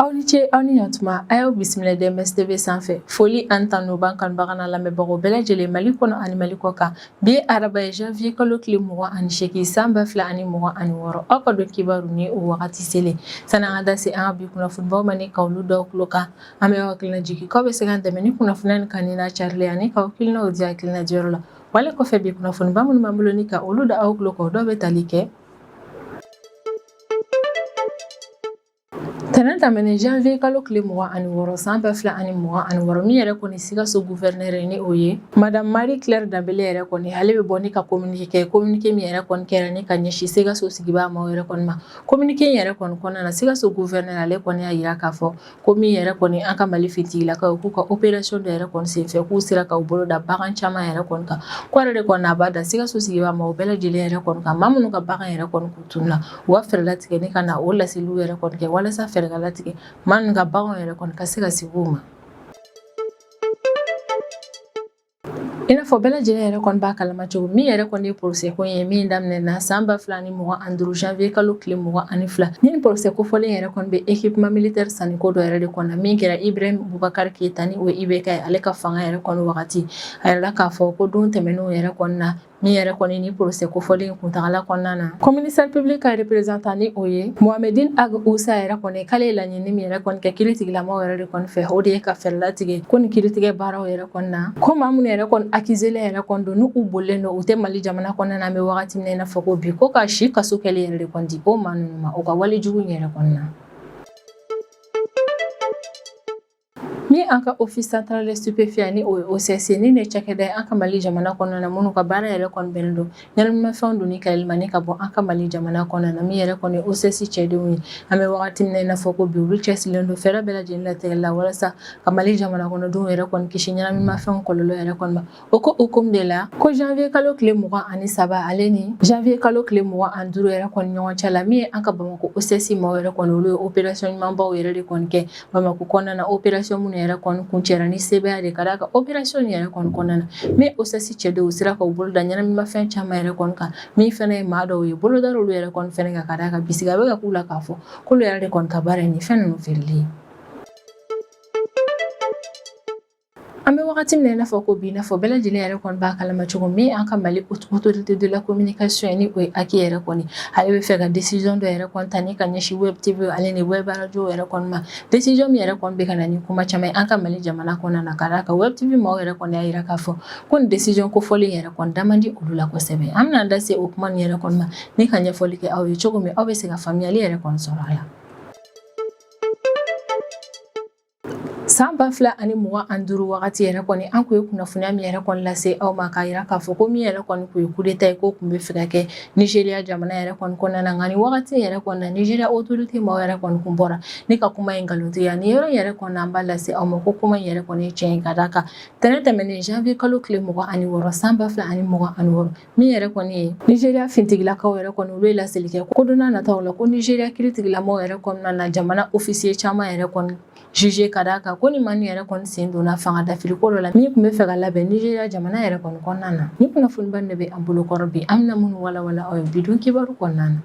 Aw ni ce, aw ni ɲantuma. A y'aw bisimila DMS TV sanfɛ. Foli ani tanu b'an kanubaga n'a lamɛnbagaw bɛɛ lajɛlen, Mali kɔnɔ ani Mali kɔ kan. Bi ye araba ye, janvier kalo tile 28, san 2026. Aw ka don kibaru ni o wagati selen. Sani an ka da se an ka bi kunnafonibaw ma ni ka olu da tulo kan, an bɛ aw hakilina jigin k'aw bɛ se k'an dɛmɛ ni kunnafoniya nin kanuni n'a carili ani k'aw hakilinaw di hakilina diyɔrɔ la. Wale kɔfɛ, bi kunnafoniba minnu b'an bolo ni ka olu da aw tulo kan, o dɔw bɛ tali kɛ: Tɛnɛn tɛmɛnen, janvier kalo tile 26, san 2026, min yɛrɛ kɔni Sikaso gouverneur ni o ye madame Marie Claire Dambele yɛrɛ kɔni, ale bɛ bɔ ni ka communiqué kɛ, communiqué min yɛrɛ kɔni kɛra ni ka ɲɛsin Sikaso sigibaa maaw yɛrɛ kɔni ma. Communiqué in yɛrɛ kɔni kɔnɔna na, Sikaso gouverneur ale kɔni y'a jira k'a fɔ ko min yɛrɛ kɔni an ka Mali finitigilakaw, k'u ka opération dɔ yɛrɛ kɔni senfɛ, k'u sera ka u bolo da bagan caman yɛrɛ kɔni kan. Ko yɛrɛ de kɔni a b'a da Sikaso sigibaa maaw bɛɛ lajɛlen yɛrɛ kɔni kan, maa minnu ka bagan yɛrɛ kɔni kun tununna, u ka fɛɛrɛ latigɛ ni ka na o laseliw yɛrɛ kɔni kɛ, walasa fɛɛrɛ ka latigɛ, maa ninnu ka baganw yɛrɛ kɔni ka se ka segin u ma. I n'a fɔ bɛɛ lajɛlen yɛrɛ kɔni b'a kalama cogo min, yɛrɛ kɔni ye procès ko ye min daminɛna san 2025, janvier kalo tile 22. Ni procès kofɔlen yɛrɛ kɔni bɛ équipement militaire sanni ko dɔ yɛrɛ de kɔnɔ min kɛra Ibrahim Boubacar Keita, ni o ye IBK ye, ale ka fanga yɛrɛ kɔni wagati. A yirala k'a fɔ ko don tɛmɛnenw yɛrɛ kɔni na, min yɛrɛ kɔni ni procès kofɔlen kuntagala kɔnɔna na, ko ministère public ka représentant, ni o ye Mohamedine Ag Oussa yɛrɛ kɔni, k'ale ye laɲini min yɛrɛ kɔni kɛ kiiritigilamaw yɛrɛ de kɔni fɛ, o de ye ka fɛɛrɛ latigɛ ko ni kiiritigɛ baaraw yɛrɛ kɔni na, ko maa minnu yɛrɛ kɔni accusé yɛrɛ kɔni don, n'u bolilen don, u tɛ Mali jamana kɔnɔna na, an bɛ wagati min na i n'a fɔ ko bi, ko ka si kaso kɛli yɛrɛ de kɔni di o maa ninnu ma u ka wale jugu yɛrɛ kɔni na. Min an ka Office central des stupéfiants, ni o ye OCS, ni ne cakɛda ye an ka Mali jamana kɔnɔna na, minnu ka baara yɛrɛ kɔni bɛnnen don ɲɛnaminimafɛnw donni kɛlɛli ma ni ka bɔ an ka Mali jamana kɔnɔna na, min yɛrɛ kɔni ye OCS cɛdenw ye, an bɛ wagati min na i n'a fɔ ko bi, olu cɛsirilen don fɛɛrɛ bɛɛ lajɛlen latigɛli la walasa ka Mali jamana kɔnɔdenw yɛrɛ kɔni kisi ɲɛnaminimafɛnw kɔlɔlɔ yɛrɛ kɔni ma. O ko hukumu de la, ko janvier kalo tile 23, ale ni janvier kalo tile 25 yɛrɛ kɔni ɲɔgɔn cɛ la, min ye an ka Bamakɔ OCS maaw yɛrɛ kɔni, olu ye opération ɲumanbaw yɛrɛ de kɔni kɛ Bamakɔ kɔnɔna na, opération minnu yɛrɛ kɔni kuncɛra ni sebaaya de, ka d'a kan opération yɛrɛ kɔni kɔnɔna na, min OCS cɛdenw sera ka u bolo da ɲɛnaminimafɛn caman yɛrɛ kɔni kan, min fana ye maa dɔw ye bolo da olu yɛrɛ kɔni fɛnɛ kan, ka d'a kan bisigiya bɛ ka k'u la k'a fɔ k'olu yɛrɛ de kɔni ka baara ye nin fɛn ninnu feereli ye. An bɛ wagati min na i n'a fɔ ko bi, i n'a fɔ bɛɛ lajɛlen yɛrɛ kɔni b'a kalama cogo min, an ka Mali autorité de la communication, ni o ye HAC yɛrɛ kɔni, ale bɛ fɛ ka décision dɔ yɛrɛ kɔni ta ni ka ɲɛsin web TV ale ni web radio yɛrɛ kɔni ma, décision min yɛrɛ kɔni bɛ ka na ni kuma caman ye an ka Mali jamana kɔnɔna na, ka d'a kan web TV maaw yɛrɛ kɔni y'a jira k'a fɔ ko nin décision kofɔlen yɛrɛ kɔni da man di olu la kosɛbɛ. An bɛna an da se o kuma nin yɛrɛ kɔni ma ni ka ɲɛfɔli kɛ aw ye cogo min aw bɛ se ka faamuyali yɛrɛ kɔni sɔrɔ a la. San 2025 wagati yɛrɛ kɔni, an kun ye kunnafoniya min yɛrɛ kɔni lase aw ma, k'a jira k'a fɔ ko min yɛrɛ kɔni kun ye coup d'état ye, ko kun bɛ fɛ ka kɛ Nigeria jamana yɛrɛ kɔni kɔnɔna na. Nka nin wagati yɛrɛ kɔni na, Nigeria autorité maaw yɛrɛ kɔni kun bɔra ni ka kuma in nkalontigiya. Nin yɔrɔ yɛrɛ kɔni, an b'a lase aw ma ko kuma in yɛrɛ kɔni ye tiɲɛ ye, ka d'a kan tɛnɛn tɛmɛnen, janvier kalo tile 26, san 2026, min yɛrɛ kɔni ye Nigeria finitigilakaw yɛrɛ kɔni, olu ye laseli kɛ ko don n'a nataw la, ko Nigeria kiiritigilamaw yɛrɛ kɔnɔna na jamana officier caman yɛrɛ kɔni juger, ka d'a kan ko ni maa nin yɛrɛ kɔni sen donna fanga dafiri ko dɔ la min tun bɛ fɛ ka labɛn Nigeria jamana yɛrɛ kɔni kɔnɔna na. Ni kunnafoniba de bɛ an bolo kɔrɔ bi, an bɛna minnu walawala aw ye bi don kibaru kɔnɔna na.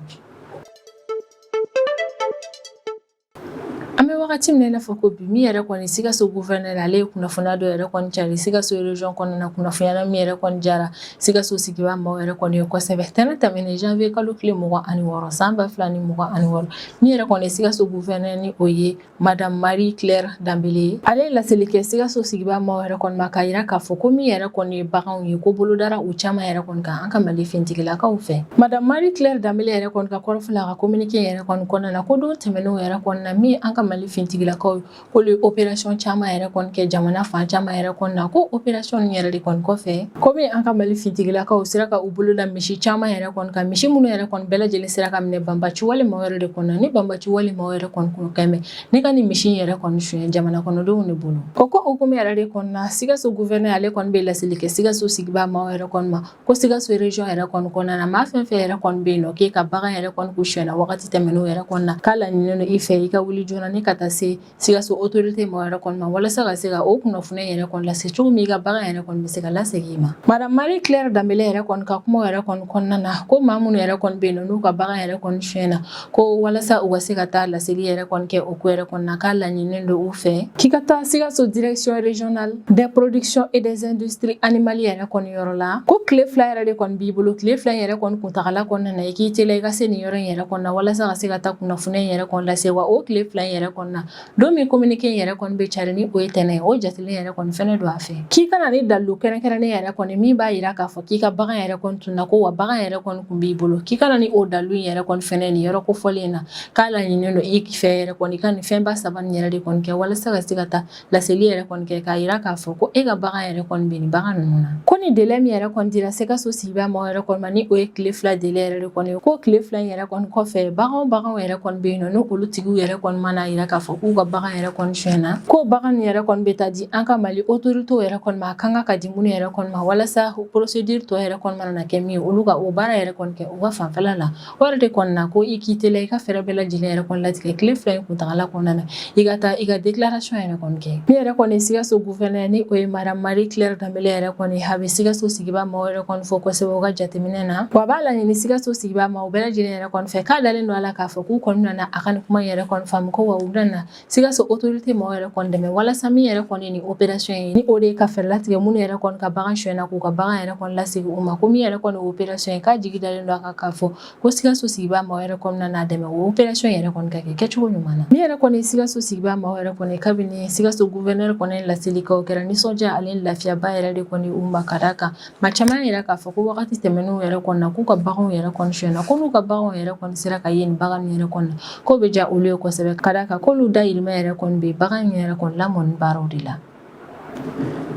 An bɛ wagati min na i n'a fɔ ko bi, min yɛrɛ kɔni Sikaso gouverneur, ale ye kunnafoniya dɔ yɛrɛ kɔni cari Sikaso région kɔnɔna na, kunnafoniya min yɛrɛ kɔni jara Sikaso sigibaa maaw yɛrɛ kɔni ye kosɛbɛ. Tɛnɛn tɛmɛnen, janvier kalo tile 26, san 2026, min yɛrɛ kɔni Sikaso gouverneur, ni o ye Madame Marie Claire Dambele ye, ale ye laseli kɛ Sikaso sigibaa maaw yɛrɛ kɔni ma, k'a jira k'a fɔ ko min yɛrɛ kɔni ye baganw ye, ko bolodara u caman yɛrɛ kɔni kan an ka Mali finitigilakaw fɛ. Madame Marie Claire Dambele yɛrɛ kɔni ka kɔrɔfɔ la, a ka communiqué yɛrɛ kɔni kɔnɔna na, ko don tɛmɛnenw yɛrɛ kɔni na, min an ka Mali finitigilakaw ye, k'olu ye opération caman yɛrɛ kɔni kɛ jamana fan caman yɛrɛ kɔni na, ko opération nin yɛrɛ de kɔni kɔfɛ, ko min an ka Mali finitigilakaw sera ka u bolo da misi caman yɛrɛ kɔni kan, misi minnu yɛrɛ kɔni bɛɛ lajɛlen sera ka minɛ banbaci wale maaw yɛrɛ de kɔni na, ni banbaci wale maaw yɛrɛ kɔni kun kɛmɛ ni ka nin misi in yɛrɛ kɔni suɲɛ jamana kɔnɔdenw de bolo. O ko hukumu yɛrɛ de kɔnɔna na, Sikaso gouverneur ale kɔni bɛ laseli kɛ Sikaso sigibaa maaw yɛrɛ kɔni ma, ko Sikaso région yɛrɛ kɔni kɔnɔna na, maa fɛn fɛn yɛrɛ kɔni bɛ yen nɔ k'e ka bagan yɛrɛ kɔni kun suɲɛna wagati tɛmɛnenw yɛrɛ kɔni na, k'a laɲininen don i fɛ i ka wuli joona ni ka taa se Sikaso autorité mɔgɔ yɛrɛ kɔni ma walasa ka se ka o kunnafoniya yɛrɛ kɔni lase cogo min i ka bagan yɛrɛ kɔni bɛ se ka lasegin i ma. Madame Marie Claire Dambele yɛrɛ kɔni ka kuma yɛrɛ kɔni kɔnɔna na, ko maa minnu yɛrɛ kɔni bɛ yen n'u ka bagan yɛrɛ kɔni sonyɛna, ko walasa u ka se ka taa laseli yɛrɛ kɔni kɛ o ko yɛrɛ kɔni na, k'a laɲininen don u fɛ k'i ka taa Sikaso direction régionale des productions et des industries animales yɛrɛ kɔni yɔrɔ la, ko tile 2 yɛrɛ de kɔni b'i bolo. Tile 2 yɛrɛ kɔni kuntagala kɔnɔna na, i k'i teliya i ka se nin yɔrɔ in yɛrɛ kɔni na walasa ka se ka taa kunnafoniya yɛrɛ kɔni lase. Wa o tile 2 yɛrɛ kɔni na, don min communiqué in yɛrɛ kɔni bɛ cari, ni o ye tɛnɛn ye, o jatelen yɛrɛ kɔni fɛnɛ don a fɛ k'i ka na ni dalilu kɛrɛnkɛrɛnnen yɛrɛ kɔni min b'a yira k'a fɔ k'i ka bagan yɛrɛ kɔni tunna, ko wa bagan yɛrɛ kɔni kun b'i bolo, k'i ka na ni o dalilu in yɛrɛ kɔni fɛnɛ nin yɔrɔ kofɔlen in na. K'a laɲininen don i fɛ yɛrɛ kɔni i ka nin fɛnba saba nin yɛrɛ de kɔni kɛ walasa ka se ka taa laseli yɛrɛ kɔni kɛ k'a yira k'a fɔ ko e ka bagan yɛrɛ kɔni bɛ nin bagan ninnu na. Ko ni délai min yɛrɛ kɔni dira Sikaso sigida maaw yɛrɛ kɔni ma, ni o ye tile 2 délai yɛrɛ de kɔni ye, ko tile 2 in yɛrɛ kɔni kɔfɛ, bagan o baganw yɛrɛ kɔni bɛ yen nɔ, n'o olu tigiw yɛrɛ kɔni mana yira k'a fɔ k'u ka bagan yɛrɛ kɔni sonyɛna, ko bagan nin yɛrɛ kɔni bɛ taa di an ka Mali autorités yɛrɛ kɔni ma. A kan ka di minnu yɛrɛ kɔni ma, walasa procédure tɔ yɛrɛ kɔni mana na kɛ min ye, olu ka o baara yɛrɛ kɔni kɛ u ka fanfɛla la. O yɛrɛ de kɔni na, ko i k'i teliya i ka fɛɛrɛ bɛɛ lajɛlen yɛrɛ kɔni latigɛ tile 2 in kuntagala kɔnɔna na, i ka taa i ka déclaration yɛrɛ kɔni kɛ. Min yɛrɛ kɔni Sikaso gouverneur, ni o ye Madame Marie Claire Dambele yɛrɛ kɔni, a bɛ Sikaso sigibaa maaw yɛrɛ kɔni fo kosɛbɛ u ka jateminɛ na. Wa a b'a laɲini Sikaso sigibaa maaw bɛɛ lajɛlen yɛrɛ kɔni fɛ, k'a dalen don a la k'a fɔ k'u kɔni nana a ka nin kuma yɛrɛ kɔni faamu, ko wa u bɛna Sikaso autorité maaw yɛrɛ kɔni dɛmɛ walasa min yɛrɛ kɔni ni opération ye, ni o de ye ka fɛɛrɛ latigɛ minnu yɛrɛ kɔni ka bagan sonyɛna, k'u ka bagan yɛrɛ kɔni lasegin u ma. Ko min yɛrɛ kɔni opération ye, k'a jigi dalen don a kan k'a fɔ ko Sikaso sigibaa maaw yɛrɛ kɔni n'a dɛmɛ o opération yɛrɛ kɔni ka kɛ kɛcogo ɲuman na. Min yɛrɛ kɔni Sikaso sigibaa maaw yɛrɛ kɔni, kabini Sikaso gouverneur kɔni laseli kɛ, o kɛra nisɔndiya ale lafiyaba yɛrɛ de kɔni u ma, ka d'a kan maa caman yɛrɛ k'a fɔ ko wagati tɛmɛnenw yɛrɛ kɔni na, k'u ka baganw yɛrɛ kɔni sonyɛna, ko n'u ka baganw yɛrɛ kɔni sera ka ye nin bagan yɛrɛ kɔni na, k'o bɛ diya olu ye kosɛbɛ, ka d'a kan k'olu dayirimɛ yɛrɛ kɔni bɛ bagan yɛrɛ kɔni lamɔni baaraw de la.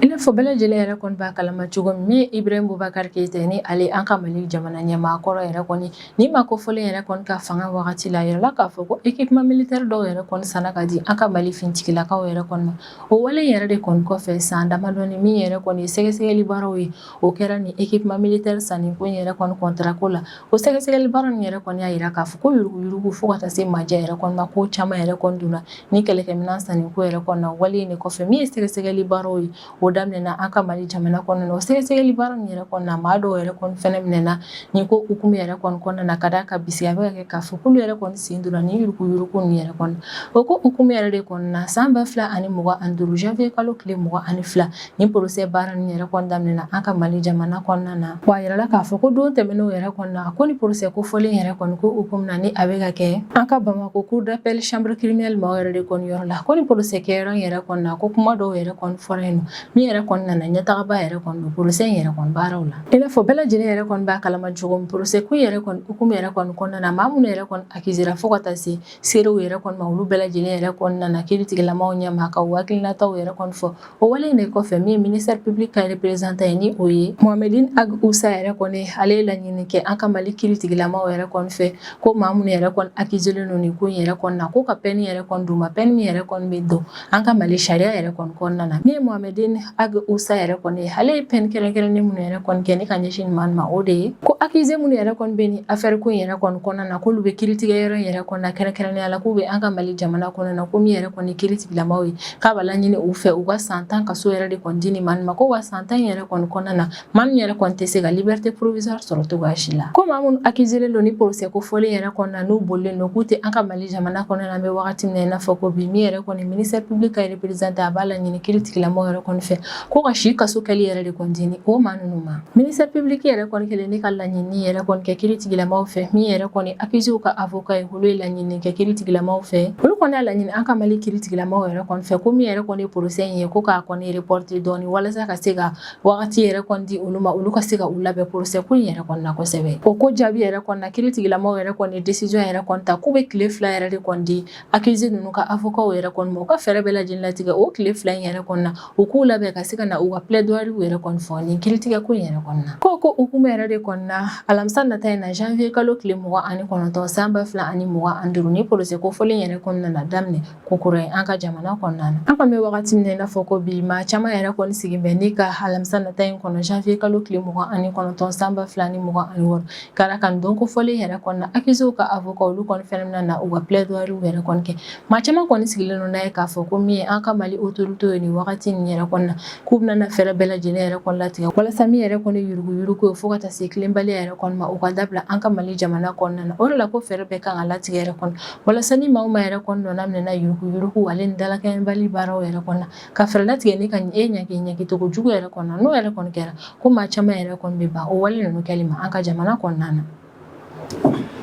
I n'a fɔ bɛɛ lajɛlen yɛrɛ kɔni b'a kalama cogo min, ye Ibrahim Boubacar Keïta, ni ale an ka Mali jamana ɲɛmaa kɔrɔ yɛrɛ kɔni, ni maa kofɔlen yɛrɛ kɔni ka fanga wagati la, a yirala k'a fɔ ko équipement militaire dɔw yɛrɛ kɔni sanna ka di an ka Mali finitigilakaw yɛrɛ kɔni ma. O wale yɛrɛ de kɔni kɔfɛ, san damadɔni, min yɛrɛ kɔni ye sɛgɛsɛgɛli baaraw ye, o kɛra ni équipement militaire sanni ko in yɛrɛ kɔni contrat ko la. O sɛgɛsɛgɛli baara nin yɛrɛ kɔni y'a yira k'a fɔ ko yuruguyurugu fo ka taa se majɛ yɛrɛ kɔni ma, ko caman yɛrɛ kɔni donna ni kɛlɛkɛminɛn sanni ko yɛrɛ kɔni na. Wale in de kɔfɛ, min ye sɛgɛsɛgɛli baaraw ye, o daminɛna an ka Mali jamana kɔnɔna na. O sɛgɛsɛgɛli baara nin yɛrɛ kɔni na, maa dɔw yɛrɛ kɔni fɛnɛ minɛna nin ko hukumu yɛrɛ kɔni kɔnɔna na, ka d'a kan bisi a bɛ ka kɛ k'a fɔ k'olu yɛrɛ kɔni sen donna nin yuruguyurugu nin yɛrɛ kɔni. O ko hukumu yɛrɛ de kɔnɔna na, san 2025 janvier kalo tile 22, nin procès baara nin yɛrɛ kɔni daminɛna an ka Mali jamana kɔnɔna na. Wa a yirala k'a fɔ ko don tɛmɛnenw yɛrɛ kɔni na, ko ni procès kofɔlen yɛrɛ kɔni ko hukumu na, ni a bɛ ka kɛ an ka Bamakɔ cour d'appel chambre criminelle maaw yɛrɛ de kɔni yɔrɔ la, ko ni procès kɛyɔrɔ in yɛrɛ kɔni na, ko kuma dɔw yɛrɛ kɔni fɔra yen nɔ, min yɛrɛ kɔni nana ɲɛtagaba yɛrɛ kɔni don procès in yɛrɛ kɔni baaraw la. I n'a fɔ bɛɛ lajɛlen yɛrɛ kɔni b'a kalama cogo min, procès ko yɛrɛ kɔni hukumu yɛrɛ kɔni kɔnɔna na, maa minnu yɛrɛ kɔni accusé fo ka taa se seerew yɛrɛ kɔni ma, olu bɛɛ lajɛlen yɛrɛ kɔni nana kiiritigɛlamaw ɲɛma ka u hakilinataw yɛrɛ kɔni fɔ. O wale in de kɔfɛ, min ye ministère public ka représentant ye, ni o ye Mohamedine Ag Oussa yɛrɛ kɔni, ale ye laɲini kɛ an ka Mali kiiritigɛlamaw yɛrɛ kɔni fɛ, ko maa minnu yɛrɛ kɔni accusé don nin ko in yɛrɛ kɔni na, ko ka peine yɛrɛ kɔni d'u ma, peine min yɛrɛ kɔni bɛ don an ka Mali sariya yɛrɛ kɔni kɔnɔna na. Min ye Mohamedine Ag Oussa yɛrɛ kɔni ye, ale ye peine kɛrɛnkɛrɛnnen minnu yɛrɛ kɔni kɛ ni ka ɲɛsin nin maa ma, o de ye ko accusé minnu yɛrɛ kɔni bɛ nin affaire ko in yɛrɛ kɔni kɔnɔna na, k'olu bɛ kiiritigɛ yɔrɔ in yɛrɛ kɔni na, kɛrɛnkɛrɛnnenya la k'u bɛ an ka Mali jamana kɔnɔna na, ko min yɛrɛ kɔni kiiritigɛlamaw ye, k'a b'a laɲini u fɛ u ka san 10 kaso yɛrɛ de kɔni di nin maa ma, ko wa san 10 yɛrɛ kɔni kɔnɔna na, maa min yɛrɛ kɔni tɛ se ka liberté provisoire sɔrɔ cogoya si la. Ko maa minnu accusé don ni procès ko fɔlen yɛrɛ kɔni na, n'u bolilen don, k'u tɛ an ka Mali jamana kɔnɔna na, an bɛ wagati min na i n'a fɔ ko bi, min yɛrɛ kɔni ministère public ka représentant, a b'a laɲini kiiritigɛlamaw yɛrɛ kɔni fɛ ko ka si kaso kɛli yɛrɛ de kɔni di ni o maa ninnu ma. Ministère public yɛrɛ kɔni kɛlen ni ka laɲini yɛrɛ kɔni kɛ kiiritigɛlamaw fɛ, min yɛrɛ kɔni accusé ka avocat ye, olu ye laɲini kɛ kiiritigɛlamaw fɛ. Olu kɔni y'a laɲini an ka Mali kiiritigɛlamaw yɛrɛ kɔni fɛ ko min yɛrɛ kɔni procès in ye, ko k'a kɔni reporter dɔɔni walasa ka se ka wagati yɛrɛ kɔni di olu ma, olu ka se ka u labɛn procès ko in yɛrɛ kɔni na kosɛbɛ. O ko jaabi yɛrɛ kɔni na, kiiritigɛlamaw yɛrɛ kɔni décision yɛrɛ kɔni ta k'u bɛ tile 2 yɛrɛ de kɔni di accusé ninnu ka avocat yɛrɛ kɔni ma, u ka fɛɛrɛ bɛɛ lajɛlen latigɛ o tile 2 in yɛrɛ kɔni na, u k'u labɛn. labɛn ka se ka na u ka plaidoirie yɛrɛ kɔni fɔ nin kiiritigɛ ko in yɛrɛ kɔnɔna na. Ko hukumu yɛrɛ de kɔnɔna, alamisa nata in na, janvier kalo tile 29 san 2025, ni procès kofɔlen yɛrɛ kɔnɔna na daminɛ ko kura ye an ka jamana kɔnɔna na. An kɔni bɛ wagati min na i n'a fɔ ko bi, maa caman yɛrɛ kɔni sigi bɛ ni ka alamisa nata in kɔnɔ, janvier kalo tile 29 san 2026, k'a ka don kofɔlen yɛrɛ kɔnɔna, accuséw ka avocat olu kɔni fɛnɛ bɛna na u ka plaidoirie yɛrɛ kɔni kɛ. Maa caman kɔni sigilen don n'a ye k'a fɔ ko min ye an ka Mali autorité ye nin wagati nin yɛrɛ kɔnɔna na, k'u bɛna na fɛɛrɛ bɛɛ lajɛlen yɛrɛ kɔni latigɛ walasa min yɛrɛ kɔni yuruguyurugu ye, fo ka taa se tilenbaliya yɛrɛ kɔni ma, u ka dabila an ka Mali jamana kɔnɔna na. O de la ko fɛɛrɛ bɛɛ kan ka latigɛ yɛrɛ kɔnɔ walasa ni maa o maa yɛrɛ kɔni nɔna minɛna yuruguyurugu ale ni dalakɛɲɛbali baaraw yɛrɛ kɔnɔ, ka fɛɛrɛ latigɛ ni ka e ɲangi ɲangicogo jugu yɛrɛ kɔnɔ. N'o yɛrɛ kɔni kɛra, ko maa caman yɛrɛ kɔni bɛ ban o wale ninnu kɛli ma an ka jamana kɔnɔna na.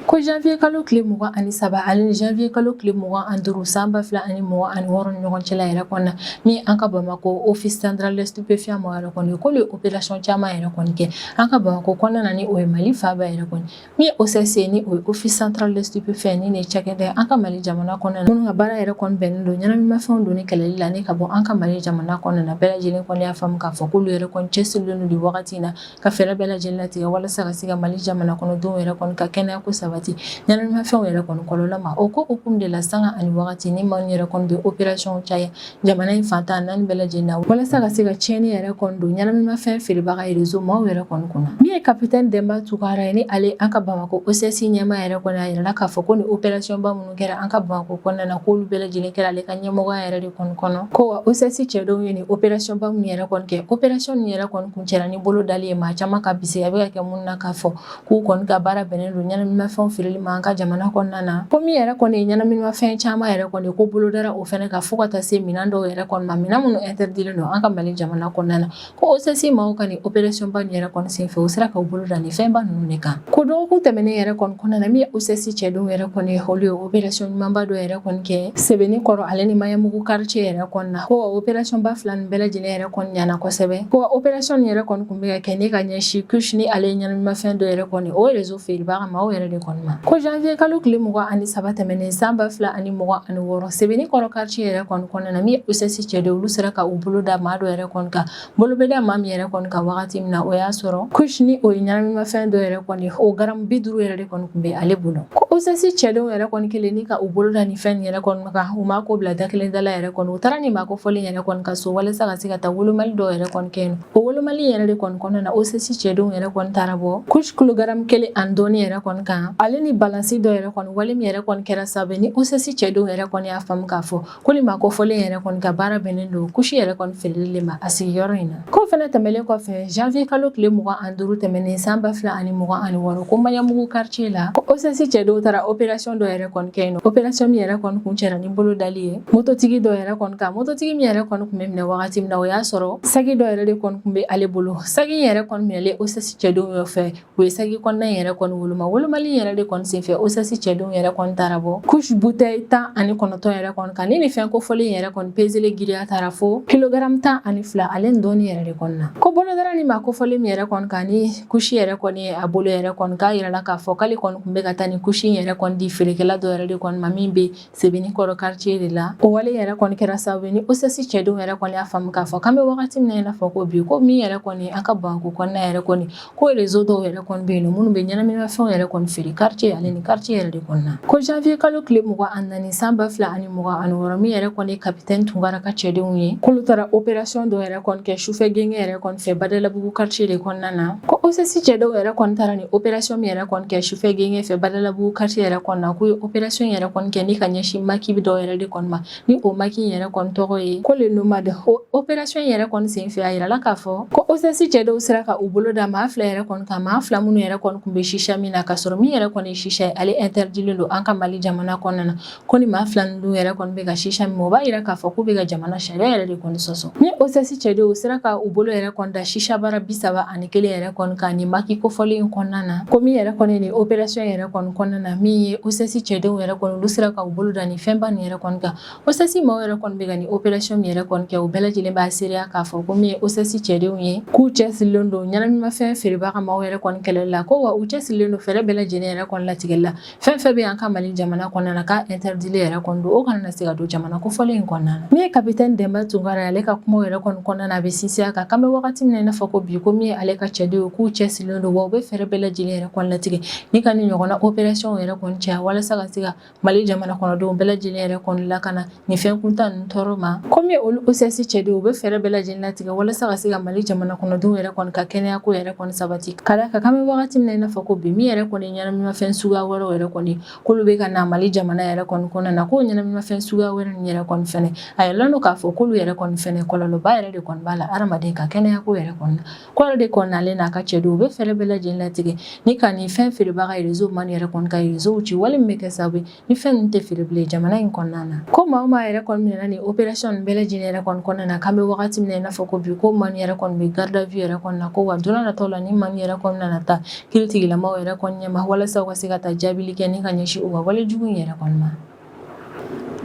Ko janvier kalo tile 23 ale ni janvier kalo tile 25 san 2026 ni ɲɔgɔn cɛla yɛrɛ kɔnɔna, min an ka Bamakɔ Office central des stupéfiants ma yɛrɛ kɔni, k'olu ye opération caman yɛrɛ kɔni kɛ an ka Bamakɔ kɔnɔna na, ni o ye Mali faaba yɛrɛ kɔni. Min ye OCS, ni o ye Office central des stupéfiants, ni nin cakɛda ye an ka Mali jamana kɔnɔna na, minnu ka baara yɛrɛ kɔni bɛnnen don ɲɛnaminimafɛnw donni kɛlɛli la ni ka bɔ an ka Mali jamana kɔnɔna na, bɛɛ lajɛlen kɔni y'a faamu k'a fɔ k'olu yɛrɛ kɔni cɛsirilen don nin wagati in na ka fɛɛrɛ bɛɛ lajɛlen latigɛ walasa ka se ka Mali jamana kɔnɔdenw yɛrɛ kɔni ka kɛnɛya ko sabati ɲɛnaminimafɛnw yɛrɛ kɔni kɔlɔlɔ ma. O ko hukumu de la, sanga ani wagati ni maa yɛrɛ kɔni bɛ opération caya jamana in fan 14 bɛɛ lajɛlen na walasa ka se ka tiɲɛni yɛrɛ kɔni don ɲɛnaminimafɛn feerebaga réseau maaw yɛrɛ kɔni kunna. Min ye capitaine Demba Tunkara ye, ni ale an ka Bamakɔ OCS ɲɛmaa yɛrɛ kɔni, a yirala k'a fɔ ko ni opération ba minnu kɛra an ka Bamakɔ kɔnɔna na, k'olu bɛɛ lajɛlen kɛra ale ka ɲɛmɔgɔya yɛrɛ de kɔni kɔnɔ. Ko wa OCS cɛdenw ye nin opération ba minnu yɛrɛ kɔni kɛ, opération nin yɛrɛ kɔni kuncɛra ni bolo dali ye maa caman ka bisi a bɛ ka kɛ mun na, k'a fɔ k'u kɔni ka baara bɛnnen don ɲɛnaminimafɛnw feereli ma an ka jamana kɔnɔna na. Ko min yɛrɛ kɔni ye ɲɛnaminimafɛn caman yɛrɛ kɔni ko bolo dara o fɛnɛ kan, fo ka taa se minɛn dɔw yɛrɛ kɔni ma, minɛn minnu interdilen don an ka Mali jamana kɔnɔna na. Ko OCS maaw ka nin opération ba nin yɛrɛ kɔni senfɛ, u sera ka u bolo da nin fɛnba ninnu de kan. Ko dɔgɔkun tɛmɛnen yɛrɛ kɔni kɔnɔna na, min ye OCS cɛdenw yɛrɛ kɔni ye, olu ye opération ɲumanba dɔ yɛrɛ kɔni kɛ Sebenikɔrɔ ale ni Maɲanbugu quartier yɛrɛ kɔni na. Ko opération ba fila nin bɛɛ lajɛlen yɛrɛ kɔni ɲana kosɛbɛ. Ko opération nin yɛrɛ kɔni kun bɛ ka kɛ ni ka ɲɛsin kush, ni ale ye ɲɛnaminimafɛn dɔ yɛrɛ kɔni o réseau feerebaga maaw yɛrɛ de kɔni ma. Ko janvier kalo tile 23 tɛmɛnen san 2026, Sebenikɔrɔ quartier yɛrɛ kɔni kɔnɔna na, min ye OCS cɛdenw, olu sera ka u bolo da maa dɔ yɛrɛ kɔni kan. Bolo bɛ da maa min yɛrɛ kɔni kan wagati min na, o y'a sɔrɔ kush, ni o ye ɲɛnaminimafɛn dɔ yɛrɛ kɔni, o garamu 50 yɛrɛ de kɔni kun bɛ ale bolo. Ko OCS cɛdenw yɛrɛ kɔni kelen ni ka u bolo da nin fɛn yɛrɛ kɔni kan, u m'a ko bila da kelen dala yɛrɛ kɔni, u taara nin maa kofɔlen yɛrɛ kɔni ka so walasa ka se ka taa wolomali dɔw yɛrɛ kɔni kɛ yen. O wolomali yɛrɛ de kɔni kɔnɔna na, OCS cɛdenw yɛrɛ kɔni taara bɔ kush kilogaramu kelen ani dɔɔni yɛrɛ kɔni kan, ale ni balansi dɔ yɛrɛ kɔni. Wale min yɛrɛ kɔni kɛra sababu ni OCS cɛdenw yɛrɛ kɔni y'a faamu k'a fɔ ko nin maa kofɔlen yɛrɛ kɔni ka baara bɛnnen don kusi yɛrɛ kɔni feereli de ma a sigiyɔrɔ in na. K'o fɛnɛ tɛmɛlen kɔfɛ, janvier kalo tile 25 tɛmɛnen san 2026, ko Maɲanbugu quartier la, ko OCS cɛdenw taara opération dɔ yɛrɛ kɔni kɛ yen nɔ, opération min yɛrɛ kɔni kuncɛra ni bolo dali ye mototigi dɔ yɛrɛ kɔni kan. Mototigi min yɛrɛ kɔni kun bɛ minɛ wagati min na, o y'a sɔrɔ saki dɔ yɛrɛ de kɔni kun bɛ ale bolo. Saki yɛrɛ kɔni minɛlen OCS cɛdenw fɛ, u ye saki kɔnɔna in yɛrɛ kɔni woloma. Wolomali yɛrɛ de kɔni senfɛ, OCS cɛdenw yɛrɛ kɔni taara bɔ kush bouteille 19 yɛrɛ kɔni kan, ni nin fɛn kofɔlen yɛrɛ kɔni peseli giriya taara fo kilogaramu 12 ale ni dɔɔni yɛrɛ de kɔni na. Ko bolodara ni maa kofɔlen min yɛrɛ kɔni kan ni kusi yɛrɛ kɔni ye a bolo yɛrɛ kɔni, k'a yirala k'a fɔ k'ale kɔni kun bɛ ka taa ni kusi yɛrɛ kɔni di feerekɛla dɔ yɛrɛ de kɔni ma min bɛ Sebenikɔrɔ quartier de la. O wale yɛrɛ kɔni kɛra sababu ye ni OCS cɛdenw yɛrɛ kɔni y'a faamu k'a fɔ k'an bɛ wagati min na i n'a fɔ ko bi, ko min yɛrɛ kɔni an ka Bamakɔ kɔnɔna yɛrɛ kɔni, ko réseau dɔw yɛrɛ kɔni bɛ yen nɔ minnu bɛ ɲɛnaminimafɛnw yɛrɛ kɔni feere quartier ale ni quartier yɛrɛ de kɔnɔna. Ko janvier kalo tile 24 san 2026, min yɛrɛ kɔni ye capitaine Tunkara ka cɛdenw ye, k'olu taara opération dɔ yɛrɛ kɔni kɛ sufɛ genge yɛrɛ kɔni fɛ Badalabugu quartier de kɔnɔna na. Ko OCS cɛdenw yɛrɛ kɔni taara ni opération min yɛrɛ kɔni kɛ sufɛ genge fɛ Badalabugu quartier yɛrɛ kɔnɔna na, k'u ye opération yɛrɛ kɔni kɛ ni ka ɲɛsin maquis dɔw yɛrɛ de kɔni ma, ni o maquis yɛrɛ kɔni tɔgɔ ye ko le nomade. O opération yɛrɛ kɔni senfɛ, a yirala k'a fɔ ko OCS cɛdenw sera ka u bolo da maa fila yɛrɛ kɔni kan, maa fila minnu yɛrɛ kɔni kun bɛ shisha min na, ka sɔrɔ min yɛrɛ kɔni ye shisha ye, ale interdilen don an ka Mali jamana kɔnɔna na. Ko ni maa fila ninnu yɛrɛ kɔni bɛ ka shisha min, o b'a yira k'a fɔ k'u bɛ ka jamana sariya yɛrɛ de kɔni sɔsɔ. Ni OCS cɛdenw sera ka u bolo yɛrɛ kɔni da shisha bara 31 yɛrɛ kɔni kan nin maquis kofɔlen in kɔnɔna na. Ko min yɛrɛ kɔni nin opération yɛrɛ kɔni kɔnɔna na. na, min ye OCS cɛdenw yɛrɛ kɔni, olu sera ka u bolo da nin fɛnba nin yɛrɛ kɔni kan. OCS maaw yɛrɛ kɔni bɛ ka nin opération min yɛrɛ kɔni kɛ, u bɛɛ lajɛlen b'a seereya k'a fɔ ko min ye OCS cɛdenw ye, k'u cɛsirilen don ɲɛnaminimafɛn feerebaga maaw yɛrɛ kɔni kɛlɛli la, ko wa u cɛsirilen don fɛɛrɛ bɛɛ lajɛlen yɛrɛ kɔni latigɛli la. Fɛn fɛn bɛ an ka Mali jamana kɔnɔna na k'a interditlen yɛrɛ kɔni don, o kana na se ka don jamana kofɔlen in kɔnɔna na. Min ye capitaine Denba Tunkara ye, ale ka kumaw yɛrɛ kɔni kɔnɔna na, a bɛ sinsin a kan k'an bɛ wagati min na i n'a fɔ ko bi, ko min ye ale ka cɛdenw ye, k'u cɛsirilen don wa u bɛ fɛɛrɛ bɛɛ lajɛlen yɛrɛ kɔni latigɛ ni ka nin ɲɔgɔnna opération yɛrɛ kɔni caya, walasa ka se ka Mali jamana kɔnɔdenw bɛɛ lajɛlen yɛrɛ kɔni lakana nin fɛn kuntan ninnu tɔɔrɔ ma. Ko min ye olu OCS cɛdenw, u bɛ fɛɛrɛ bɛɛ lajɛlen latigɛ walasa ka se ka Mali jamana kɔnɔdenw yɛrɛ kɔni ka kɛnɛya ko yɛrɛ kɔni sabati, ka d'a kan k'an bɛ wagati min na i n'a fɔ ko bi, min yɛrɛ kɔni ɲɛnaminimafɛn suguya wɛrɛw yɛrɛ kɔni, k'olu bɛ ka na Mali jamana yɛrɛ kɔni kɔnɔna na, k'o ɲɛnaminimafɛn suguya wɛrɛ ninnu yɛrɛ kɔni fɛnɛ, a yiralen don k'a fɔ k'olu yɛrɛ kɔni fɛnɛ kɔlɔlɔba yɛrɛ de kɔni b'a la hadamaden ka kɛnɛya ko yɛrɛ kɔni na. Ko yɛrɛ de kɔni ale n'a ka cɛdenw, u bɛ fɛɛrɛ bɛɛ lajɛlen latigɛ ni ka nin fɛn feerebaga réseau man yɛrɛ kɔni ka réseau ci, wale min bɛ kɛ sababu ye ni fɛn ninnu tɛ feere bilen jamana in kɔnɔna na. Ko maa o maa yɛrɛ kɔni minɛna nin opération nin bɛɛ lajɛlen yɛrɛ kɔni kɔnɔna na, k'an bɛ wagati min na i n'a fɔ ko bi, ko maa yɛrɛ kɔni bɛ garde à vue yɛrɛ kɔni na, ko wa don nataw la ni maa yɛrɛ kɔni nana taa kiritigilamaw yɛrɛ kɔni ɲɛma, walasa u ka se ka taa jaabili kɛ ni ka ɲɛsin u ka wale jugu in yɛrɛ kɔni ma.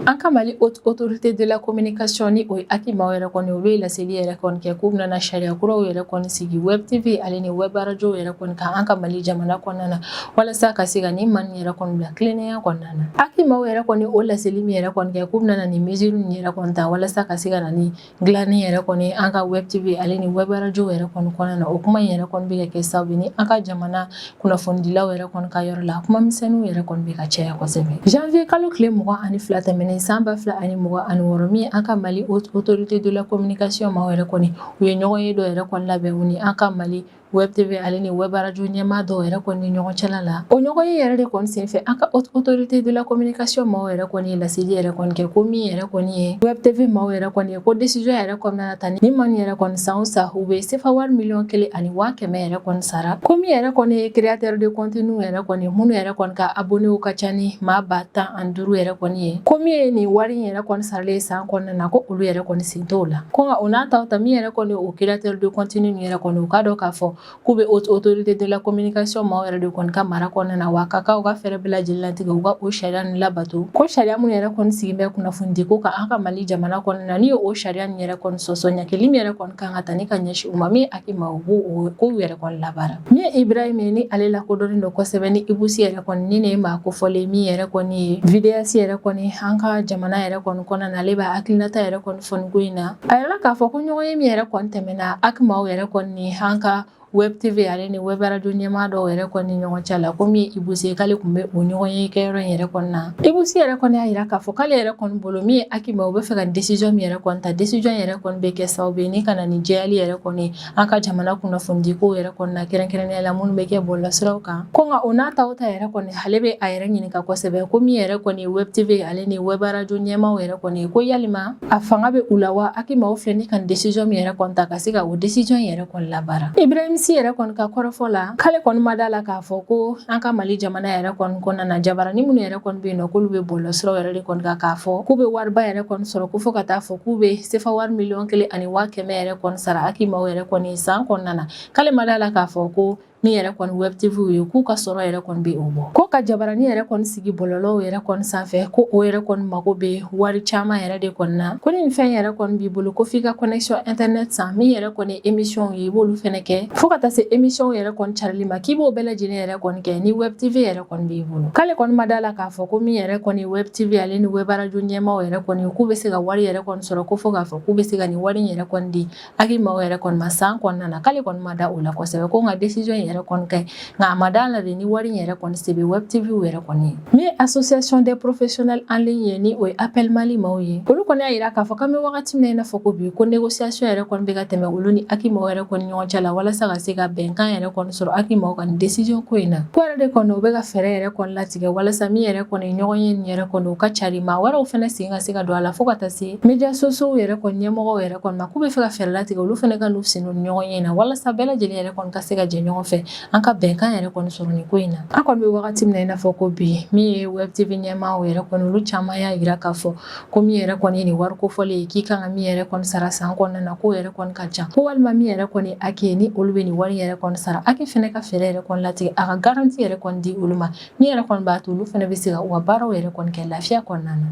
An ka Mali Haute Autorité de la Communication, ni o ye HAC maaw yɛrɛ kɔni, olu ye laseli yɛrɛ kɔni kɛ k'u bɛna sariya kuraw yɛrɛ kɔni sigi Web TV ale ni Web Radio yɛrɛ kɔni kan an ka Mali jamana kɔnɔna na, walasa ka se ka nin maa yɛrɛ kɔni bila tilennenya kɔnɔna na. HAC maaw yɛrɛ kɔni o laseli min yɛrɛ kɔni kɛ k'u bɛna nin mesure nin yɛrɛ kɔni ta walasa ka se ka na ni dilanni yɛrɛ kɔni an ka Web TV ale ni Web Radio yɛrɛ kɔni kɔnɔna na, o kuma in yɛrɛ kɔni bɛ ka kɛ sababu ni an ka jamana kunnafonidilaw yɛrɛ kɔni ka yɔrɔ la, kuma misɛnninw yɛrɛ kɔni bɛ ka caya kosɛbɛ. Janvier kalo tile 22 tɛmɛnen san 2026, min an ka Mali Haute Autorité de la Communication maaw yɛrɛ kɔni, u ye ɲɔgɔn ye dɔ yɛrɛ kɔni labɛn u ni an ka Mali Web TV ale ni Web Radio ɲɛmaa dɔw yɛrɛ kɔni ni ɲɔgɔn cɛla la. O ɲɔgɔn ye yɛrɛ de kɔni senfɛ, an ka Haute Autorité de la Communication maaw yɛrɛ kɔni ye laseli yɛrɛ kɔni kɛ ko min yɛrɛ kɔni ye Web TV maaw yɛrɛ kɔni ye, ko décision yɛrɛ kɔnɔna ta ni maa yɛrɛ kɔni san o san u bɛ sefa wari 1,1 miliyɔn yɛrɛ kɔni sara, ko min yɛrɛ kɔni ye créateur de contenu yɛrɛ kɔni, minnu yɛrɛ kɔni ka abonnéw ka ca ni maa 15,000 yɛrɛ kɔni ye, ko min ye nin wari in yɛrɛ kɔni saralen san kɔnɔna na, ko olu yɛrɛ kɔni sen t'o la. Ko nka o n'a ta ta, min yɛrɛ kɔni o créateur de contenu yɛrɛ kɔni, u k'a dɔn k'a fɔ k'u bɛ Haute Autorité de la Communication maaw yɛrɛ de kɔni ka mara kɔnɔna na, wa ka kan u ka fɛɛrɛ bɛɛ lajɛlen latigɛ u ka o sariya ninnu labato, ko sariya minnu yɛrɛ kɔni sigi bɛ kunnafonidi ko kan an ka Mali jamana kɔnɔna na, n'i ye o sariya ninnu yɛrɛ kɔni sɔsɔ, ɲangili min yɛrɛ kɔni kan ka ta ni ka ɲɛsin u ma, min HAC ma, u b'o kow yɛrɛ kɔni labaara. Min ye Ibrahim ye, ni ale lakodɔnnen don kosɛbɛ ni Ibou Sy yɛrɛ kɔni, ni ne ye maa kofɔlen min yɛrɛ kɔni ye vidéaste yɛrɛ kɔni an ka jamana yɛrɛ kɔni kɔnɔna na, ale b'a hakilinata yɛrɛ kɔni fɔ nin ko in na. A yirala k'a fɔ ko ɲɔgɔn ye min yɛrɛ kɔni tɛmɛna HAC maaw yɛrɛ kɔni ni an ka Web TV ale ni Web Radio ɲɛmaa dɔw yɛrɛ kɔni ni ɲɔgɔn cɛ la, ko min ye Ibou Sy ye, k'ale tun bɛ o ɲɔgɔn ye kɛyɔrɔ in yɛrɛ kɔni na. Ibou Sy yɛrɛ kɔni y'a yira k'a fɔ k'ale yɛrɛ kɔni bolo, min ye HAC ma, u bɛ fɛ ka décision min yɛrɛ kɔni ta, décision yɛrɛ kɔni bɛ kɛ sababu ye ni ka na ni jɛyali yɛrɛ kɔni an ka jamana kunnafonidi ko yɛrɛ kɔni na, kɛrɛnkɛrɛnnenya la minnu bɛ kɛ bɔlɔlɔsiraw kan. Ko nka o n'a ta o ta yɛrɛ kɔni, ale bɛ a yɛrɛ ɲininka kosɛbɛ ko min yɛrɛ kɔni ye Web TV ale ni Web Radio ɲɛmaaw yɛrɛ kɔni ye, ko yalima a fanga bɛ u la wa? HAC maaw filɛ ni ka décision min yɛrɛ kɔni ta, ka se ka o décision yɛrɛ kɔni labaara. Ibrahim Sy yɛrɛ kɔni ka kɔrɔfɔ la, k'ale kɔni ma da la k'a fɔ ko an ka Mali jamana yɛrɛ kɔni kɔnɔna na, jabarani minnu yɛrɛ kɔni bɛ yen nɔ, k'olu bɛ bɔlɔlɔsiraw yɛrɛ de kɔni kan, k'a fɔ k'u bɛ wariba yɛrɛ kɔni sɔrɔ, ko fo ka taa fɔ k'u bɛ sefa wari 1,1 miliyɔn yɛrɛ kɔni sara HAC maaw yɛrɛ kɔni san kɔnɔna na. K'ale ma da la k'a fɔ ko min yɛrɛ kɔni Web TV ye, k'u ka sɔrɔ yɛrɛ kɔni bɛ o bɔ. Ko ka jabarani yɛrɛ kɔni sigi bɔlɔlɔw yɛrɛ kɔni sanfɛ, ko o yɛrɛ kɔni mago bɛ wari caman yɛrɛ de kɔni na, ko ni nin fɛn yɛrɛ kɔni b'i bolo, ko f'i ka connexion internet san, min yɛrɛ kɔni émission ye, i b'olu fɛnɛ kɛ, fo ka taa se émission yɛrɛ kɔni carili ma, k'i b'o bɛɛ lajɛlen yɛrɛ kɔni kɛ ni Web TV yɛrɛ kɔni b'i bolo. K'ale kɔni ma da la k'a fɔ ko min yɛrɛ kɔni Web TV ale ni Web Radio ɲɛmaaw yɛrɛ kɔni, k'u bɛ se ka wari yɛrɛ kɔni sɔrɔ, ko fo k'a fɔ k'u bɛ se ka nin wari in yɛrɛ kɔni di HAC maaw yɛrɛ kɔni ma san kɔnɔna na. K'ale kɔni ma da o la kosɛbɛ, ko nka décision in yɛrɛ kɔni ka ɲi, nka a ma da la de ni wari in yɛrɛ kɔni se bɛ Web TV yɛrɛ kɔni ye. Min ye Association des professionnels en ligne ye, ni o ye APEL Mali maaw ye, olu kɔni y'a yira k'a fɔ k'an bɛ wagati min na i n'a fɔ ko bi, ko négociation yɛrɛ kɔni bɛ ka tɛmɛ olu ni HAC maaw yɛrɛ kɔni ɲɔgɔn cɛ la, walasa ka se ka bɛnkan yɛrɛ kɔni sɔrɔ HAC maaw ka nin décision ko in na. Ko yɛrɛ de kɔni, u bɛ ka fɛɛrɛ yɛrɛ kɔni latigɛ walasa min yɛrɛ kɔni ɲɔgɔn ye nin yɛrɛ kɔni, u ka cari maa wɛrɛw fɛnɛ sen ka se ka don a la, fo ka taa se médias sociaux yɛrɛ kɔni ɲɛmɔgɔw yɛrɛ kɔni ma, k'u bɛ fɛ ka fɛɛrɛ latigɛ olu fɛnɛ ka n'u sen don ɲɔgɔn ye na, walasa bɛɛ lajɛlen yɛrɛ kɔni ka se ka jɛ ɲɔgɔn fɛ. an ka bɛnkan yɛrɛ kɔni sɔrɔ nin ko in na. An kɔni bɛ wagati min na i n'a fɔ ko bi, min ye Web TV ɲɛmaaw yɛrɛ kɔni, olu caman y'a jira k'a fɔ ko min yɛrɛ kɔni ye nin wari kofɔlen ye, k'i kan ka min yɛrɛ kɔni sara san kɔnɔna na, k'o yɛrɛ kɔni ka ca, ko walima min yɛrɛ kɔni HAC ni olu bɛ nin wari yɛrɛ kɔni sara, HAC fɛnɛ ka fɛɛrɛ yɛrɛ kɔni latigɛ, a ka garantie yɛrɛ kɔni di olu ma, min yɛrɛ kɔni b'a to olu fɛnɛ bɛ se ka u ka baaraw yɛrɛ kɔni kɛ lafiya kɔnɔna na.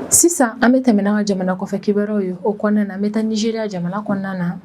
Sisan an bɛ tɛmɛ n'an ka jamana kɔfɛ kibaruyaw ye. O kɔnɔna na, an bɛ taa Nizeriya jamana kɔnɔna na.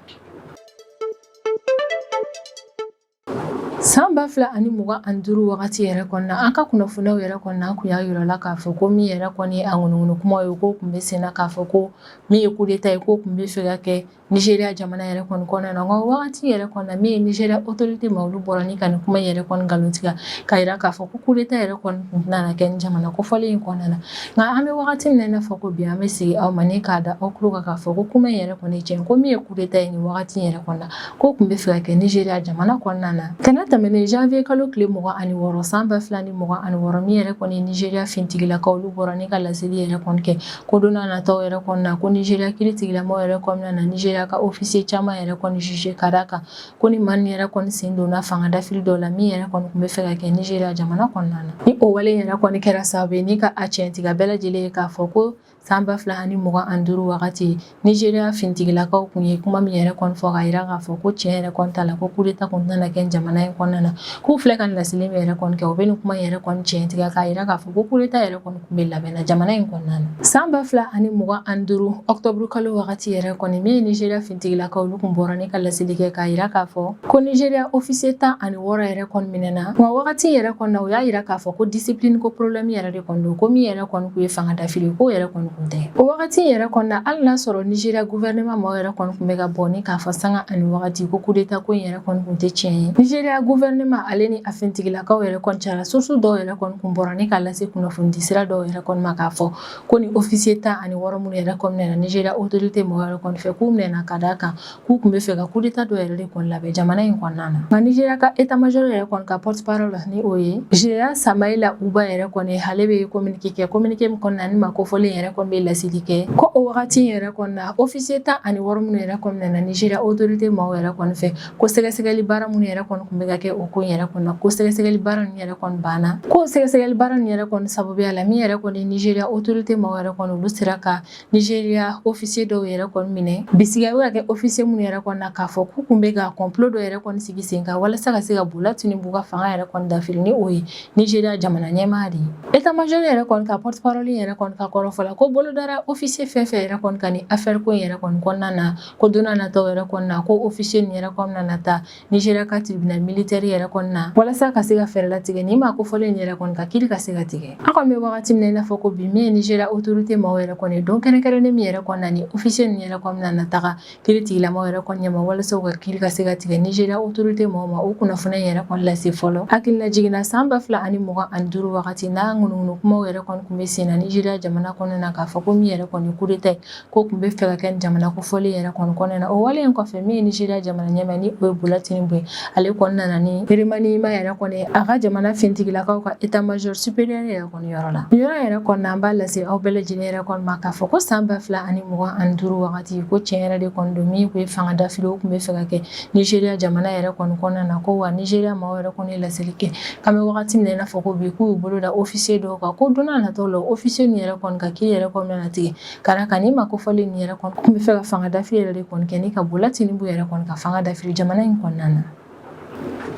San 2025 wagati yɛrɛ kɔnɔna, an ka kunnafoniyaw yɛrɛ kɔnɔna, an kun y'a yira la k'a fɔ ko min yɛrɛ kɔni ye a ŋunuŋunu kumaw ye, k'o kun bɛ senna k'a fɔ ko min ye coup d'État ye, k'o kun bɛ fɛ ka kɛ Nizeriya jamana yɛrɛ kɔni kɔnɔna na. Nka wagati yɛrɛ kɔnɔna, min ye Nizeriya autorité ma, olu bɔra ni ka nin kuma yɛrɛ kɔni nkalontigiya, k'a yira k'a fɔ ko coup d'État yɛrɛ kɔni kun tɛna na kɛ nin jamana kofɔlen in kɔnɔna na. Nka an bɛ wagati min na i n'a fɔ ko bi, an bɛ sigi aw ma ni k'a da aw tulo kan k'a fɔ ko kuma in yɛrɛ kɔni tiɲɛ, ko min ye coup d'État ye nin wagati in yɛrɛ kɔnɔna, k'o kun bɛ fɛ ka kɛ Nizeriya jamana kɔnɔna na. Tɛnɛn tɛmɛnen, janvier kalo tile 26 san 2026, min yɛrɛ kɔni ye Nizeriya finitigilakaw, olu bɔra ni ka laseli yɛrɛ kɔni kɛ ko don n'a nataw yɛrɛ kɔnɔna na, ko Nizeriya kiiritigilamaw yɛrɛ kɔnɔna na, Nizeriya ka officier caman yɛrɛ kɔni juger ka d'a kan ko ni maa ninnu yɛrɛ kɔni sen donna fanga dafiri dɔw la, min yɛrɛ kɔni tun bɛ fɛ ka kɛ Nizeriya jamana kɔnɔna na. Ni o wale yɛrɛ kɔni kɛra sababu ye ni ka a tiɲɛtigiya bɛɛ lajɛlen ye k'a fɔ ko san 2025 wagati, Nizeriya finitigilakaw kun ye kuma min yɛrɛ kɔni fɔ k'a yira k'a fɔ ko tiɲɛ yɛrɛ kɔni t'a la, ko coup d'État kun tɛna kɛ jamana in kɔnɔna na, k'u filɛ ka laseli min yɛrɛ kɔni kɛ, u bɛ nin kuma in yɛrɛ kɔni tiɲɛtigiya k'a yira k'a fɔ ko coup d'État yɛrɛ kɔni kun bɛ labɛn na jamana in kɔnɔna na. San 2025 octobre kalo wagati yɛrɛ kɔni, min ye Nizeriya finitigilakaw, olu kun bɔra ni ka laseli kɛ k'a yira k'a fɔ ko Nizeriya officier 16 yɛrɛ kɔni minɛna. Nka wagati yɛrɛ kɔni na, u y'a yira k'a fɔ ko discipline ko problème yɛrɛ de kɔni don, ko min yɛrɛ kɔni kun ye fanga dafiri, k'o yɛrɛ kɔni kun tɛ. O wagati yɛrɛ kɔni na, hali n'a sɔrɔ Nizeriya gouvernement maaw yɛrɛ kɔni kun bɛ ka bɔ ni k'a fɔ sanga ani wagati ko coup d'État ko in yɛrɛ kɔni kun tɛ tiɲɛ ye, Nizeriya gouvernement ale ni a finitigilakaw yɛrɛ kɔni cɛla, source dɔw yɛrɛ kɔni kun bɔra ni k'a lase kunnafonidi sira dɔw yɛrɛ kɔni ma k'a fɔ ko ni officier 16 minnu yɛrɛ kɔni minɛna Nizeriya autorité mɔgɔw yɛrɛ kɔni fɛ, k'u minɛna ka d'a kan k'u kun bɛ fɛ ka coup d'État dɔ yɛrɛ de kɔni labɛn jamana in kɔnɔna na. Nka Nizeriya ka état major yɛrɛ kɔni ka porte parole, ni o ye Général Samaila Uba yɛrɛ kɔni, ale bɛ communiqué kɛ, communiqué min kɔnɔna ni maa kofɔlen yɛrɛ kɔni bɛ laseli kɛ ko o wagati in yɛrɛ kɔni na, officier 16 minnu yɛrɛ kɔni minɛna Nizeriya autorité maaw yɛrɛ kɔni fɛ, ko sɛgɛsɛgɛli baara minnu yɛrɛ kɔni kun bɛ ka kɛ o ko in yɛrɛ kɔni na, ko sɛgɛsɛgɛli baara ninnu yɛrɛ kɔni banna, ko sɛgɛsɛgɛli baara ninnu yɛrɛ kɔni sababuya la, min yɛrɛ kɔni Nizeriya autorité maaw yɛrɛ kɔni, olu sera ka Nizeriya officier dɔw yɛrɛ kɔni minɛ. Bisigiya bɛ ka kɛ officier minnu yɛrɛ kɔni na k'a fɔ k'u kun bɛ ka complot dɔ yɛrɛ kɔni sigi sen kan walasa ka se ka Bola Tinubu ka fanga yɛrɛ kɔni dafiri, ni o ye Nizeriya jamana ɲɛmaa de ye. État major yɛrɛ kɔni ka porte parole yɛrɛ kɔni ka kɔrɔfɔ la, ko bolo dara officier fɛn fɛn yɛrɛ kɔni kan ni affaire ko in yɛrɛ kɔni kɔnɔna na, ko don n'a nataw yɛrɛ kɔni na, ko officier ninnu yɛrɛ kɔni nana taa Nizeriya ka tribunal militaire yɛrɛ kɔni na walasa ka se ka fɛɛrɛ latigɛ ni maa kofɔlen yɛrɛ kɔni ka kiiri ka se ka tigɛ. An kɔni bɛ wagati min na i n'a fɔ ko bi, min ye Nizeriya autorité maaw yɛrɛ kɔni, don kɛrɛnkɛrɛnnen min yɛrɛ kɔni na ni officier ninnu yɛrɛ kɔni nana taga kiiri tigilamaw yɛrɛ kɔni ɲɛma walasa u ka kiiri ka se ka tigɛ Nizeriya autorité maaw ma, o kunnafoniya yɛrɛ kɔni lase fɔlɔ. Hakilina jiginna, san 2025 wagati n'a ŋunuŋunu kumaw yɛrɛ kɔni kun bɛ sen na Nizeriya jamana kɔnɔna na k'a fɔ ko min yɛrɛ kɔni coup d'État ye, ko kun bɛ fɛ ka kɛ jamana kofɔlen yɛrɛ kɔni kɔnɔna na. O wale in kɔfɛ, min ye Nizeriya jamana ɲɛmaa, ni o ye Bola Tinubu ye, ale kɔni nana ni remaniement yɛrɛ kɔni a ka jamana finitigilakaw ka état major supérieur yɛrɛ kɔni yɔrɔ la. Nin yɔrɔ yɛrɛ kɔni na, an b'a lase aw bɛɛ lajɛlen yɛrɛ kɔni ma k'a fɔ ko san 2025 wagati, ko tiɲɛ yɛrɛ de kɔni don, min kun ye fanga dafiri, o kun bɛ fɛ ka kɛ Nizeriya jamana yɛrɛ kɔni kɔnɔna na, ko wa Nizeriya maaw yɛrɛ kɔni ye laseli kɛ k'an bɛ wagati min na i n'a fɔ ko bi, k'u y'u bolo da officier dɔw kan, ko don n'a nataw la, officier ninnu yɛrɛ kɔni ka kiiri yɛrɛ kɔni na tigɛ ka d'a kan ni maa kofɔlen nin yɛrɛ kɔni kun bɛ fɛ ka fanga dafiri yɛrɛ de kɔni kɛ ni ka Bola Tinubu yɛrɛ kɔni ka fanga dafiri jamana in kɔnɔna na.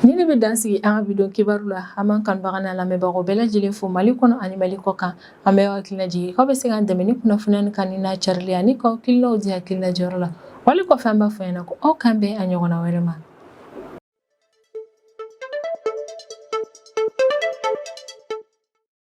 Nin de bɛ dan sigi an ka bi don kibaru la. An b'an kanubaga n'a lamɛnbagaw bɛɛ lajɛlen fo Mali kɔnɔ ani Mali kɔ kan. An bɛ hakilina jigin k'aw bɛ se k'an dɛmɛ ni kunnafoniya nin kanuni n'a carili ani k'aw hakilinaw di hakilina jɔyɔrɔ la. Wali kɔfɛ, an b'a fɔ ɲɛna ko aw k'an bɛn a ɲɔgɔnna wɛrɛ ma.